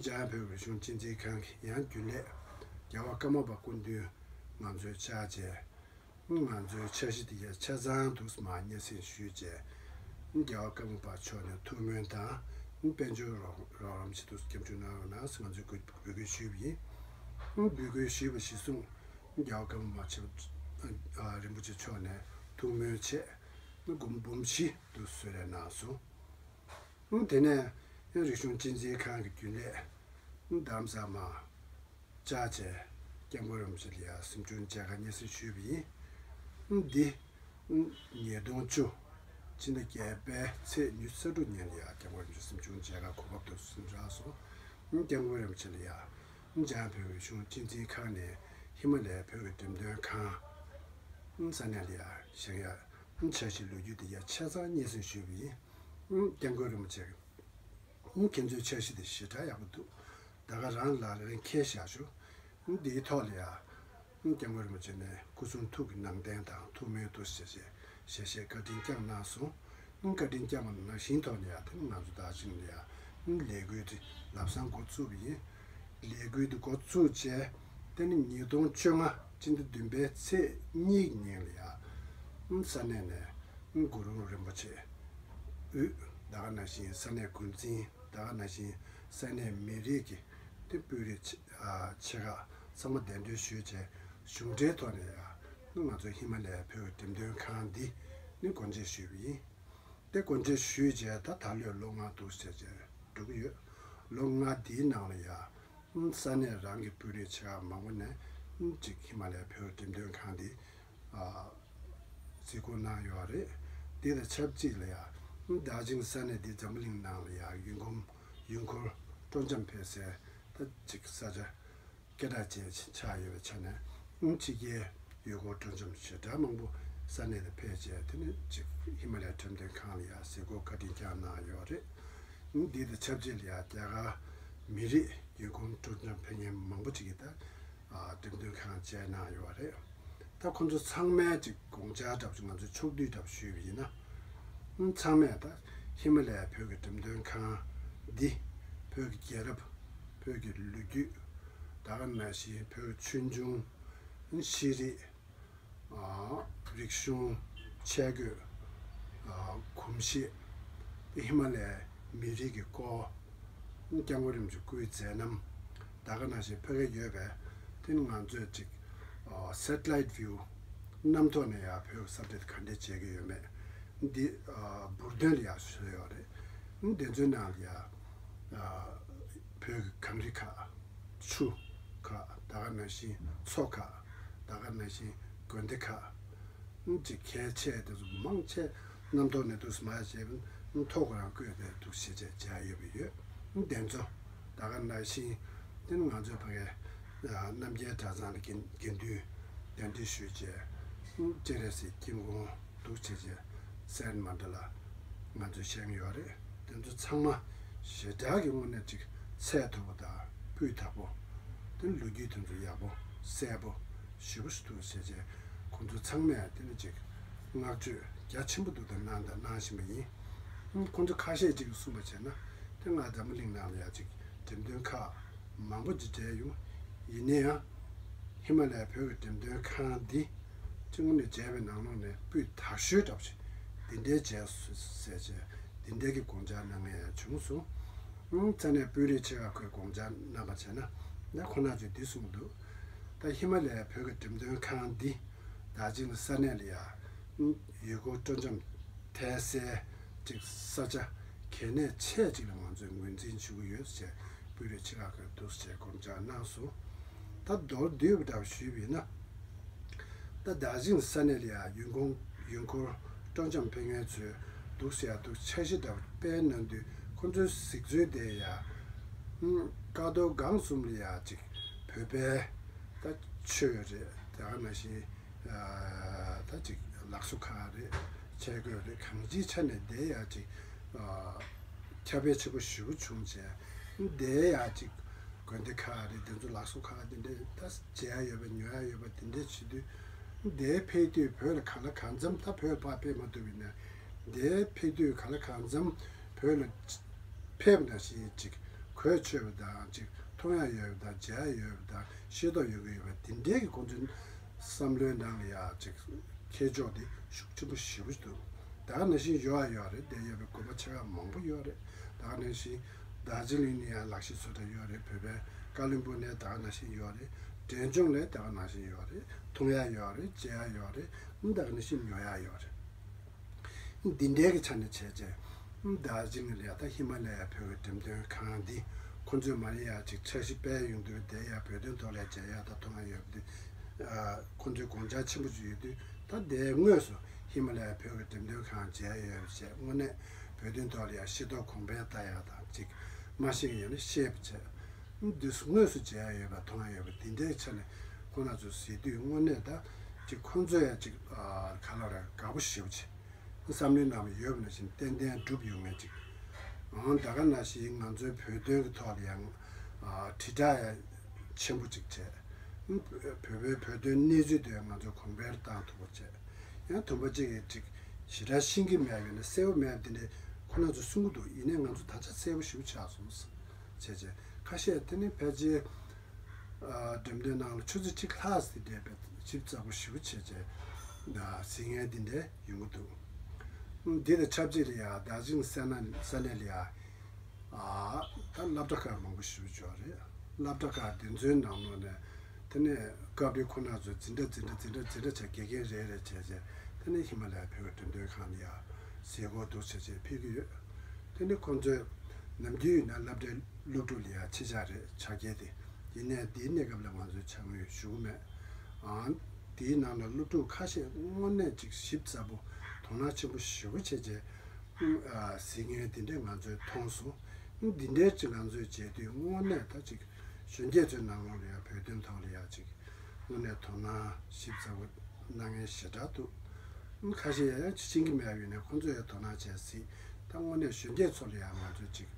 འཇམ་དབྱངས་བོད་རིག་གཞུང་གཅེས་འཛིན་ཁང་གི་ཡང་རྒྱུན་ལས་རྒྱལ་བ་ཀརྨ་པ་སྐུ་མདུན་ང་ཚོའི་བཅར་བྱས། ང་ཚོའི་འཆར་གཞི་དེ་ཡང་ཆ་ཚང་འདུག་མ་སྙན་སེང་ཞུས་བྱས། རྒྱལ་བ་ཀརྨ་པ་མཆོག་ནས་ཐུགས་སྨོན་དང་དཔལ་འབྱོར་རོགས་རོགས་རམ་ཆེད་དུ་སྐྱབས་འཇུག་གནང་རོགས་གནང་ཟེར་ང་ཚོས་འབོད་འབོད་སྐུལ་ཞུས་པ་ཡིན། འབོད་སྐུལ་ཞུས་པ་གཞིར་བཟུང་རྒྱལ་བ་ཀརྨ་པ་ཆེན་པོ་རིན་པོ་ཆེ་མཆོག་ནས་ཐུགས་སྨོན་ཆེད་སྒོར་འབུམ་བཞི་དུ་གསོལ་རས་གནང་སོང་། དེ་ནས་རིག་གཞུང་གཅེས་འཛིན་ཁང་གི་རྒྱུན་ལས་རྡ་རམ་ས་ལ་མར་བཅར་བྱས་སྐྱབས་མགོན་རིན་པོ་ཆེ་ལ་ཡང་གཟིམ་ཆུང་མཇལ་ཁ་སྙན་སེང་ཞུས་པ་ཡིན། འདི་ཉིས་སྟོང་བཅུ་ཕྱི་ཟླ་བརྒྱད་པའི་ཚེས་ཉི་ཤུ་རྩ་དྲུག་ཉིན་ལ་ཡང་སྐྱབས་མགོན་རིན་པོ་ཆེ་གཟིམ་ཆུང་མཇལ་ཁ་གོ་སྐབས་དུ་ཟིན་རག་སོང་། སྐྱབས་མགོན་རིན་པོ་ཆེ་ལ་ཡང་འཇམ་དབྱངས་བོད་རིག་གཞུང་གཅེས་འཛིན་ཁང་ནས་ཧི་མ་ལ་ཡའི་བོད་ཀྱི་འགྲེམས་སྟོན་ཁང་ས་གནས་ལ་ཡང་བཞེངས་ཡ་འཆར་གཞི་ལོ་རྒྱུས་དེ་ཡང་ཆ་ཚང་སྙན་སེང་ཞུས་པ་ཡིན། སྐྱབས་མགོན་རིན་པོ་ཆེ་ཁྱེད་ཚོའི་འཆར་གཞི་དེ་ཞེ་དྲག་ཡག་པོ་འདུག་ད་ག་རང་ལག་ལེན་འཁེལ་བཞག་ཞུ། འདིའི་ཐོག་ལ་ཡང་སྐྱབས་མགོན་རིན་པོ་ཆེ་ནས་སྐུ་གསུང་ཐུགས་ཀྱི་ནང་རྟེན་དང་ཐུགས་སྨོན་དུ་ཞལ་བཞེས་ཞལ་བཞེས་བཀའ་དྲིན་བསྐྱངས་གནང་སོང་། བཀའ་དྲིན་བསྐྱངས་པ་ནང་བཞིན་ཐོག་ནས་ཡང་དེ་ང་ཚོ་དར་ཞིང་ལ་ཡང་ལས་འགུལ་དེ་ལམ་སང་འགོ་བཙུགས་པ་ཡིན། ལས་འགུལ་དེ་འགོ་བཙུགས་རྗེས་དེ་ནི་ཉིས་སྟོང་བཅོ་ལྔ་སྤྱི་ཟླ་བདུན་པའི་ཚེས་གཉིས་ཀྱི་ཉིན་ལ་ཡང་ས་གནས་ནས་གུ་རུ་རིན་པོ་ཆེ་དབུས་ད་ག་ནང་བཞིན་ས་གནས་འགོ་འཛིན་ད་ག་ནང་བཞིན་ས་གནས་མི་རིགས་ཀྱི་དེ་དཔོན་རིགས་ཆེ་ཆེ་ཁག་ཚང་མ་གདན་འདྲེན་ཞུས་བྱས་གཞུང་འབྲེལ་ཐོག་ནས་ཡང་ ང་ཚོ་ཧི་མ་ལ་ཡའི་བོད་ཀྱི་འགྲེམས་སྟོན་ཁང་འདི་ནི་སྒོ་འབྱེད་ཞུས་པ་ཡིན། དེ་སྒོ་འབྱེད་ཞུས་རྗེས་ད་ད་ལོའི་ལོ་ལྔ་འདུག་ཟེར་བྱས་འགྲོ་གི་ཡོད། ལོ་ལྔ་འདིའི་ནང་ལ་ཡ། ས་གནས་རང་གི་དཔོན་རིགས་ཆེ་ཁག་མང་པོ་ནས་གཅིག་ཧི་མ་ལ་ཡའི་བོད་ཀྱི་འགྲེམས་སྟོན་ཁང་འདི་གཟིགས་སྐོར་གནང་ཡོད་རེད། དེ་དང་ཆབས་ཅིག་ལ་ཡ། ད་ཅིང་ས་གནས་འདི་འཛམ་བུ་གླིང་ནང་ལ་ཡ་ཡུལ་གོམས་ཡུལ་འཁོར་སྤྲོ་འཆམ་འཕེལ་སའི་ད་ཅིག་ས་ཆ་སྐད་གྲགས་ཅན་ཆགས་ཡོད་པའི་ཆ་ནས་ཕྱི་རྒྱལ་ཡུལ་སྐོར་སྤྲོ་འཆམ་ཞེ་དྲག་མང་པོ་ས་གནས་དེ་ཕེབས་བྱས་དེ་ནས་ཅིག་ཧི་མ་ལ་ཡའི་འགྲེམས་སྟོན་ཁང་ལ་ཡ་གཟིགས་སྐོར་བཀའ་དྲིན་བསྐྱངས་གནང་ཡོད་རེད། འདི་དང་ཆབས་ཅིག་ལ་ཡ་རྒྱ་གར་མི་རིགས་ཡུལ་གོམས་སྤྲོ་འཆམ་ཕེབས་མཁན་མང་པོ་ཅིག་གིས་ད་འགྲེམས་སྟོན་ཁང་མཇལ་གནང་ཡོད་རེད། ད་ཁོང་ཚོ་ཚང་མས་ཅིག་དགོངས་འཆར་འདྲ་པོ་ཅིག་ང་ཚོས་ཕྱོགས་བསྡུས་འདྲ་པོ་ཞུས་པ་ཡིན་ན། ཚང་མས་ད་ཧི་མ་ལ་ཡའི་བོད་ཀྱི་འགྲེམས་སྟོན་ཁང་འདི་བོད་ཀྱི་རྒྱལ་རབས། བོད་ཀྱི་ལོ་རྒྱུས། ད་ག་ནང་བཞིན་བོད་ཀྱི་ཆོས་འབྱུང་། ཤེས་རིག་རིག་གཞུང་། ཆས་གོས། གོམས་གཤིས། ཧི་མ་ལ་ཡའི་མི་རིགས་ཀྱི་སྐོར། སྐྱབས་མགོན་རིན་པོ་ཆེ་སྐུའི་མཛད་རྣམ། ད་ག་ནང་བཞིན་ཕ་གིར་ཡོད་པའི་དེ་ནི་ང་ཚོས་ཅིག་སེ་ཊི་ལའིཊ་བིའུ་གནམ་ཐོག་ནས་ཡང་བོད་ཀྱི་ས་བཀྲ་དེ་ག་འདྲས་མཇལ་གྱི་ཡོད་མེད་འདི་འབུར་དོན་ལ་ཡང་བཟོས་ཡོད་རེད། འདི་ཚོའི་ནང་ལ་ཡང་བོད་ཀྱི་གངས་རི་ཁག་ཆུ་ཁག་ད་ག་ནང་བཞིན་མཚོ་ཁག་ད་ག་ནང་བཞིན་དགོན་སྡེ་ཁག་ཅིག་གལ་ཆེ་དེ་ཚོ་མང་ཆེ་གནམ་ཐོག་ནས་འདུག་སེ་མར་བྱས་ཐོག་ཁོ་རང་བཀོད་དེ་འདུག་སེ་བྱས་བྱས་ཡོད་པ་ཡོད། དེ་ཚོ་ད་ག་ནང་བཞིན་དེ་ནི་ང་ཚོའི་ཕ་གའི་རྣམ་རྒྱལ་གྲྭ་ཚང་ལ་དགེ་དགེ་འདུན་གདན་འདྲེན་ཞུས་བྱས་སྤྱན་རས་གཟིགས་དཀྱིལ་འཁོར་འདུག་བྱས་བྱས་སེར་མ་འདྲ་ལ་ང་ཚོས་བཞེངས་ཡོད་རེད། དེ་ཚོ་ཚང་མ་ཞེ་དྲག་གི་དངོས་གནས་ཅིག་ཚད་མཐོ་པོ་དང་སྤུས་དག་པོ། དེ་ལོ་རྒྱུས་དེ་ཚོ་ཡག་པོ་གསལ་པོ་ཞེ་པོ་ཞིག་འདུག་ཟེར་བྱས་ཁོང་ཚོ་ཚང་མས་དེ་ནི་ཅིག་བསྔགས་བརྗོད་རྒྱ་ཆེན་པོ་འདུག་དང་གནང་དང་གནང་བཞིན་པ་ཡིན། ཁོང་ཚོ་ཁ་ཤས་ཅིག་གིས་གསུངས་པ་བྱས་ན་དེ་ང་འཛམ་བུ་གླིང་ནང་ལ་ཡ་ཅིག་འགྲེམས་སྟོན་ཁག་མང་པོ་ཅིག་མཇལ་ཡོང་། ཡིན་ན་ཡང་ཧི་མ་ལ་ཡའི་བོད་ཀྱི་འགྲེམས་སྟོན་ཁང་འདི་ཅིག་དངོས་གནས་མཇལ་བའི་ནང་ལོགས་ནས་སྤུས་དག་ཤོས་འདྲ་པོ་ཞིག་འདི་འདྲའི་མཇལ་སོང་ཟེར་བྱས་འདི་འདྲའི་གི་དགོངས་འཆར་གནང་མཁན་ཡང་བྱུང་སོང་། ཨང་། ས་གནས་དཔོན་རིགས་ཆེ་ཁག་ཁོས་དགོངས་འཆར་གནང་བ་བྱས་ན་ད་ཁོ་ན་ཚོས་འདི་གསུངས་འདུག་ད་ཧི་མ་ལ་ཡའི་བོད་ཀྱི་འགྲེམས་སྟོན་ཁང་འདི་ད་ཅིག་ནི་ས་གནས་ལ་ཡ་ཡུལ་སྐོར་སྤྲོ་འཆམ་ཐེབས་སའི་ཅིག་ས་ཆ་གལ་གནད་ཆེ་ཅིག་ལ་ང་ཚོས་ངོས་འཛིན་བྱེད་ཀྱི་ཡོད་ཅེས་དཔོན་རིགས་ཆེ་ཁག་གིས་འདུག་ཅེས་དགོངས་འཆར་གནང་སོང་། ད་མདོར་བསྡུས་པ་འདྲ་བ་ཞུས་པ་ཡིན་ན། ད་ད་ཅིག་ནི་ས་གནས་ལ་ཡ་ཡུལ་སྐོར་ཡུལ་སྐོར་སྤྲོ་འཆམ་ཕེབས་མཁན་ཚོས་འདུག་ཟེར་ཡ་འདུག་འཆར་གཞི་འདྲ་བ་སྤེལ་གནང་དུས་ཁོང་ཚོའི་གཟིགས་ཚུལ་དེ་ཡ། ཀ་རྡོར་སྒང་གསུམ་ལ་ཡ་ཅིག་བོད་པའི་ད་ཆོས་རེད་དེ་ག་ནང་བཞིན་ད་ཅིག་ལག་བཟོ་ཁག་རེད། ཆས་གོས་རེད། གང་ཅིའི་ཆ་ནས་དེ་ཡ་ཅིག་ཁྱབ་སྤེལ་ཆེན་པོ་ཞེ་པོ་བྱུང་བྱས་དེ་ཡ་ཅིག་དགོན་སྡེ་ཁག་རེད། དེ་ཚོ་ལག་བཟོ་ཁག་དེ་འདྲས་ད་མཇལ་ཡ་ཡོད་པ་ཉོ་ཡ་ཡོད་པ་དེ་འདྲས་བྱེད་དུས་དེ་ཕེབས་དུས་བོད་ལ་གང་ལ་གང་འཚམ་ད་བོད་ལ་ཕར་ཕེབས་མ་ཐུབ་པ་ཡིན་ན་དེ་ཕེབས་དུས་གང་ལ་གང་འཚམ་བོད་ལ་ཕེབས་ནང་བཞིན་ཅིག་གོས་ཆོད་པ་དང་ཅིག་མཐོང་ཡ་ཡོད་པ་དང་མཇལ་ཡ་ཡོད་པ་དང་ཤེས་རྟོགས་ཡོད་ཀྱི་ཡོད་པ་དེ་འདྲའི་གི་ཁོང་ཚོའི་བསམ་བློའི་ནང་ལ་ཡ་ཅིག་ཁྱེར་ཕྱོགས་དེ་ཤུགས་ཆེན་པོ་ཞེ་པོ་ཞིག་འདུག་ད་ག་ནང་བཞིན་ཡོད་ཡ་ཡོད་རེད། དེ་ཡོད་པའི་དགོན་པ་ཆེ་ཁག་མང་པོ་ཡོད་རེད། ད་ག་ནང་བཞིན་རྡོ་རྗེ་གླིང་ནས་ཡང་ལག་ཤེས་བཟོ་གྲྭ་ཡོད་རེད། བོད་པའི་ཀ་བློན་སྦུག་ནས་ད་ག་ནང་བཞིན་ཡོད་རེད། འབྲས་ལྗོངས་ནས་ད་ག་ནང་བཞིན་ཡོད་རེད། མཐོང་ཡ་ཡོད་རེད། མཇལ་ཡ་ཡོད་རེད། ད་ག་ནང་བཞིན་ཉོ་ཡ་ཡོད་རེད། འདི་འདྲའི་གི་ཆ་ནས་བྱས་རྗེས་ད་ཅིག་ནི་ལས་ད་ཧི་མ་ལ་ཡའི་བོད་ཀྱི་འགྲེམས་སྟོན་ཁང་འདི་ཁོང་ཚོས་མ་རེད་ཡ་ཅིག་འཆར་གཞི་སྤེལ་ཡོང་དུས་དེ་ཡ་བོད་དོན་ཐོག་ལ་མཇལ་ཡ་ད་མཐོང་ཡ་ཡོད་པ་འདི་ཁོང་ཚོས་དགོངས་འཆར་ཆེན་པོ་ཅིག་ཡོད་དུས་ད་དེའི་དངོས་སུ་ཧི་མ་ལ་ཡའི་བོད་ཀྱི་འགྲེམས་སྟོན་ཁང་མཇལ་ཡ་ཡོད་པ་བྱས་དངོས་གནས་བོད་དོན་ཐོག་ལ་ཡ་ཤེས་རྟོགས་གོང་འཕེལ་བཏང་ཡ་དང་ཅིག་མ་ཤེས་ཡོད་ན་ཤེས་པ་བྱས། འདི་དངོས་སུ་མཇལ་ཡ་ཡོད་པ་མཐོང་ཡ་ཡོད་པ་འདི་འདྲའི་ཆ་ནས་ཁོང་རྣམ་ཚོ་གཟིགས་དུས་དངོས་གནས་ད་ཅིག་ཁོང་ཚོ་ཡ་ཅིག་ག་ལ་རེད་དགའ་པོ་ཞེ་པོ་ཅིག་བསམ་བློའི་ནང་ཡོད་པ་ནང་བཞིན་ཏན་ཏན་འགྲུབ་ཡོང་ངེས་ཅིག་ཨང་། ད་ག་ནང་བཞིན་ང་ཚོའི་བོད་དོན་གྱི་ཐོག་ལ་ཡང་དྲིལ་བསྒྲགས་ཡ་ཆེན་པོ་ཅིག་བྱས། བོད་པའི་བོད་དོན་གནས་ཚུལ་དེ་ང་ཚོ་གོང་འཕེལ་བཏང་ཐུབ་པ་བྱས། ཡང་དུམ་པ་གཅིག་གིས་ཅིག་ཞེ་དྲག་ཤེས་ཀྱི་མེད་པ་ཡིན་ན་གསལ་པོ་མེད་པ་འདི་འདྲའི་ཁོང་རྣམ་ཚོ་གསུང་གི་འདུག་ཡིན་ནའི་ང་ཚོ་ད་ཆ་གསལ་པོ་ཞེ་པོ་ཆགས་སོང་། བྱས་རྗེས་ཁ་ཤས་དེ་ནི་ཕལ་ཆེར་འགྲེམས་སྟོན་ནང་ལ་ཆུ་ཚོད་གཅིག་ལྷག་ཙམ་དེ་འདྲའི་ཞིབ་ཚགས་པོ་ཞེ་པོ་བྱས་རྗེས་གཟིགས་མཁན་དེ་འདྲའི་ཡོང་གི་འདུག་འདི་དང་ཆབས་ཅིག་ལ་ཡ་རྡོ་རྗེ་གླིང་ས་གནས་ལ་ཡ་ད་སློབ་གྲྭ་ཁག་མང་པོ་ཞེ་པོ་ཅིག་ཡོད་རེད། སློབ་གྲྭ་ཁག་དེ་ཚོའི་ནང་ལོགས་ནས་ དེ་ནས་སྐབས་རེ་ཁོ་རང་ཚོས་འཛིན་གྲྭ་འཛིན་གྲྭ་འཛིན་གྲྭ་འཛིན་གྲྭ་བྱས། དགེ་རྒན་རེ་རེ་བྱས་བྱས། དེ་ནས་ཧི་མ་ལ་ཡའི་བོད་ཀྱི་འགྲེམས་སྟོན་ཁང་ལ་ཡ་གཟིགས་སྐོར་འདུག་བྱས་བྱས་ཕེབས་ཀྱི་ཡོད། དེ་ནས་ཁོང་ཚོས་ནམ་རྒྱུན་ཡིན་ན་སློབ་གྲྭའི་སློབ་ཕྲུག་ལ་ཡ་ཕྱི་བཅར་རེད། ཕྱག་འཁྱེར་དེ། ཡིན་ནའི་དེའི་གནས་སྐབས་ལ་ང་ཚོས་ཕྱག་དངུལ་ཞུ་གི་མེད། ཨང་། དེའི་ནང་ལ་སློབ་ཕྲུག་ཁ་ཤས་དངོས་གནས་ཅིག་ཞིབ་ཚགས་པོ། དོ་སྣང་ཆེན་པོ་ཞེ་པོ་བྱས་བྱས། ཨ། གཟིགས་མཁན་དེ་འདྲས་ང་ཚོས་མཐོང་སོང་། འདི་འདྲའི་ཅིག་ང་ཚོས་བྱེད་དུས་དངོས་གནས་ད་ཅིག་གཞོན་སྐྱེས་ཚོའི་ནང་ལོགས་ལ་ཡང་བོད་དོན་ཐོག་ལ་ཡང་ཅིག་དངོས་གནས་དོ་སྣང་ཞིབ་ཚགས་པོ་གནང་མཁན་ཞེ་དྲག་འདུག། ཁ་ཤས་ཡང་ཡང་ཅིག་ཤེས་ཀྱི་མེད་པ་ཡོད་ནའི་ཁོང་ཚོས་ཡང་དོ་སྣང་བྱས་སྲིད། ད་དངོས་གནས་གཞོན་སྐྱེས་ཚོ་ལ་ཡང་ང་ཚོས་ཅིག་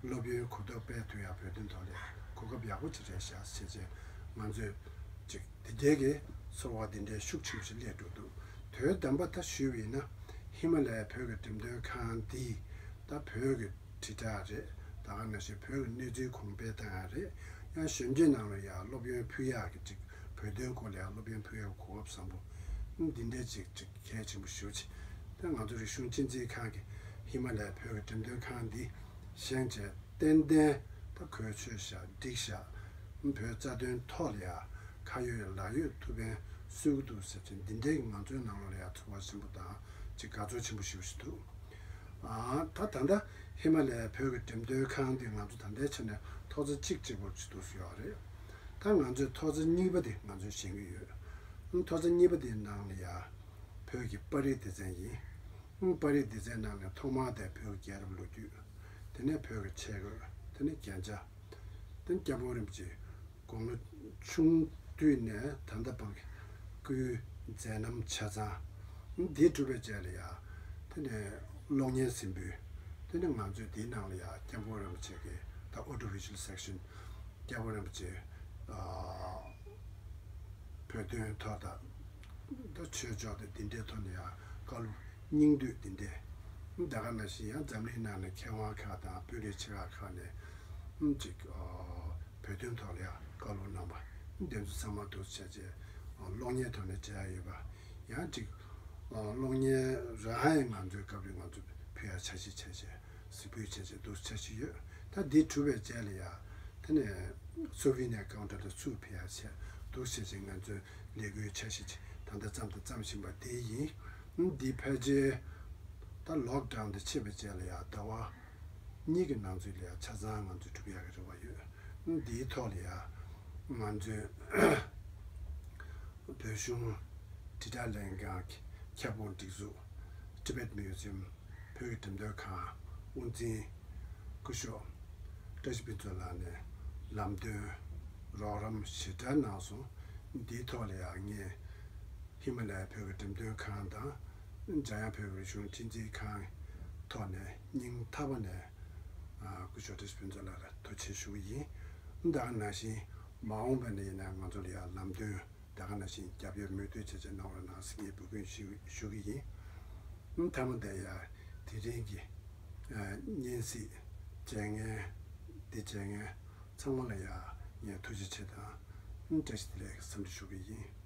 སློབ་ཡོན་གོ་རྟོགས་སྤེལ་ཐུབ་ཡག་བོད་དོན་ཐོག་ལ་གོ་སྐབས་ཡག་པོ་ཅིག་རེད་ཤག་ཟེར་བྱས། ང་ཚོས་ཅིག་དེ་འདྲའི་གི་ཚོར་བ་འདི་འདྲའི་ཤུགས་ཆེན་པོ་ཞིག་སླེབས་འགྲོ་འདུག། དོན་དམ་པ་ད་ཞུས་པ་ཡིན་ན། ཧི་མ་ལ་ཡའི་བོད་ཀྱི་འགྲེམས་སྟོན་ཁང་འདི་ད་བོད་ཀྱི་དྲིལ་བསྒྲགས་རེད། ད་ག་ནང་བཞིན་བོད་ཀྱི་གནས་ཚུལ་གོང་སྤེལ་བཏང་ཡག་རེད། ཡང་གཞོན་སྐྱེས་ནང་ལ་ཡང་སློབ་ཡོན་ཕུལ་ཡག་གི་ཅིག་བོད་དོན་སྐོར་ལ་ཡང་སློབ་ཡོན་ཕུལ་ཡག་གོ་སྐབས་བཟང་པོ་འདི་འདྲའི་ཅིག་ཅིག་གལ་ཆེན་པོ་ཞེ་པོ་ཅིག། ད་ང་ཚོ་རིག་གཞུང་གཅེས་འཛིན་ཁང་གི་ཧི་མ་ལ་ཡའི་བོད་ཀྱི་འགྲེམས་སྟོན་ཁང་འདི་བཞེངས་བྱས་ཏན་ཏན་ད་གོ་ཆོད་ཤག། འགྲིག་ཤག། བོད་རྩ་དོན་ཐོག་ལ་ཡང་ཁ་ཡོད་ལག་ཡོད་ཐུགས་ཕན་གསོས་ཀྱི་འདུག་ཟེར་བྱས། འདི་འདྲའི་ང་ཚོའི་ནང་ལོགས་ལ་ཡང་ཚོར་བ་ཆེན་པོ་དང་ཅིག་དགའ་ཚོར་ཆེན་པོ་ཞེ་པོ་ཞིག་འདུག། ཨ། ད་ད་ལྟ་ཧི་མ་ལ་ཡའི་བོད་ཀྱི་འགྲེམས་སྟོན་ཁང་འདི་ང་ཚོ་ད་ལྟའི་ཆ་ནས་ཐོག་བརྩེགས་གཅིག་གཅིག་པོ་ཅིག་འདུག་སེ་ཡོད་རེད། ད་ང་ཚོས་ཐོག་བརྩེགས་གཉིས་པ་དེ་ང་ཚོས་བཞེངས་ཀྱི་ཡོད། ཐོག་བརྩེགས་གཉིས་པ་དེའི་ནང་ལ་ཡང་བོད་ཀྱི་པར་རིས་སྡེ་ཚན་ཡིན། པར་རིས་སྡེ་ཚན་ནང་ནས་ཐོག་མར་དེ་བོད་ཀྱི་རྒྱལ་རབས་ལོ་རྒྱུས། དེ་ནས་བོད་ཀྱི་ཆས་གོས། དེ་ནས་རྒྱན་ཆ། དེ་ནས་སྐྱབས་མགོན་རིན་པོ་ཆེ་དགུང་ལོ་ཆུང་དུས་ནས་ད་ལྟ་བར་གྱི་སྐུའི་མཛད་རྣམ་ཆ་ཚང་། འདི་གྲུབ་པའི་རྗེས་ལ་ཡང་། དེ་ནས་གློག་བརྙན་གཟིགས་འབུལ། དེ་ནས་ང་ཚོས་འདིའི་ནང་ལ་ཡང་སྐྱབས་མགོན་རིན་པོ་ཆེ་གི་ད་audio visual section། སྐྱབས་མགོན་རིན་པོ་ཆེ། ཨ། བོད་དོན་ཐོག་དང་། ད་ཆོས་ཕྱོགས་དང་འདི་འདྲའི་ཐོག་ནས་ཡང་བཀའ་སློབ་སྙིང་བསྡུས་འདི་འདྲའི། ད་ག་ནང་བཞིན་ཡང་འཛམ་གླིང་ནང་ནས་མཁས་དབང་ཁག་དང་དཔོན་རིགས་ཆེ་ཁག་ཁག་ནས་ཅིག་བོད་དོན་ཐོག་ལ་ཡང་བཀའ་སློབ་གནང་བ། འདི་ཚོ་ཚང་མ་འདུག་སེ་བྱས་བྱས་གློག་བརྙན་ཐོག་ནས་མཇལ་ཡ་ཡོད་པ། ཡང་ཅིག་གློག་བརྙན་རང་ཡང་ང་ཚོའི་སྐབས་རེ་ང་ཚོ་ཕུལ་ཡ་འཆར་གཞི་བྱས་བྱས། གཟིགས་འབུལ་བྱས་བྱས་འདུག་འཆར་གཞི་ཡོད། ད་འདི་གྲུབ་པའི་རྗེས་ལ་ཡ། དེ་ནས་སོ་ཝི་ནེར་ཀའུན་ཊར་ལ་ཚུར་ཕུལ་ཡ་བྱས་འདུག་བྱས་བྱས་ང་ཚོའི་ལས་འགུལ་འཆར་གཞི་ཅིག་ད་ལྟ་བརྩམས་དང་བརྩམ་བཞིན་པ་དེ་ཡིན། འདི་ཕལ་ཆེར་ད་ལོག་ཌའུན་དེ་ཆད་པའི་རྗེས་ལ་ཡ་ཟླ་བ་གཉིས་ཀྱི་ནང་ཚུད་ལ་ཡ་ཆ་ཚང་ང་ཚོས་གྲུབ་ཡག་གི་རེ་བ་ཡོད། འདིའི་ཐོག་ལ་ཡ་ང་ཚོའི་བོད་གཞུང་དྲིལ་བསྒྲགས་ལྷན་ཁང་གི་ཁྱབ་ཁོངས་སྒྲིག་འཛུགས། Tibet Museum། བོད་ཀྱི་འགྲེམས་སྟོན་ཁང་དབུ་འཛིན་སྐུ་ཞབས་བཀྲ་ཤིས་ཕུན་ཚོགས་ལགས་ནས་ལམ་སྟོན་རོགས་རམ་ཞེ་དྲག་གནང་སོང་། འདིའི་ཐོག་ལ་ཡང་ངས་ཧི་མ་ལ་ཡའི་བོད་ཀྱི་འགྲེམས་སྟོན་ཁང་དང་འཇམ་དབྱངས་བོད་ཀྱི་རིག་གཞུང་གཅེས་འཛིན་ཁང་ཐོག་ནས་སྙིང་ཐག་པ་ནས་ཨ། སྐུ་ཞབས་བཀྲ་ཤིས་ཕུན་ཚོགས་ལགས་ལ་ཐུགས་རྗེ་ཆེ་ཞུ་གི་ཡིན། ད་ག་ནང་བཞིན་མ་འོངས་པ་ན་ཡིན་ན་ང་ཚོ་ལ་ཡང་ལམ་སྟོན། ད་ག་ནང་བཞིན་རྒྱབ་སྐྱོར་མུ་མཐུད་བྱས་བྱས་གནང་རོགས་གནང་ཟེར་ངས་འབོད་སྐུལ་ཞུ་ཞུ་གི་ཡིན། ཨ། མཐའ་མ་དེ་ཡང་དེ་རིང་གི་ཨ། སྙན་སེང་བྱེད་མཁན་འདི་བྱེད་མཁན་ཚང་མ་ལ་ཡང་ངས་ཐུགས་རྗེ་ཆེ་དང་བཀྲ་ཤིས་བདེ་ལེགས་འཚམས་འདྲི་ཞུ་གི་ཡིན།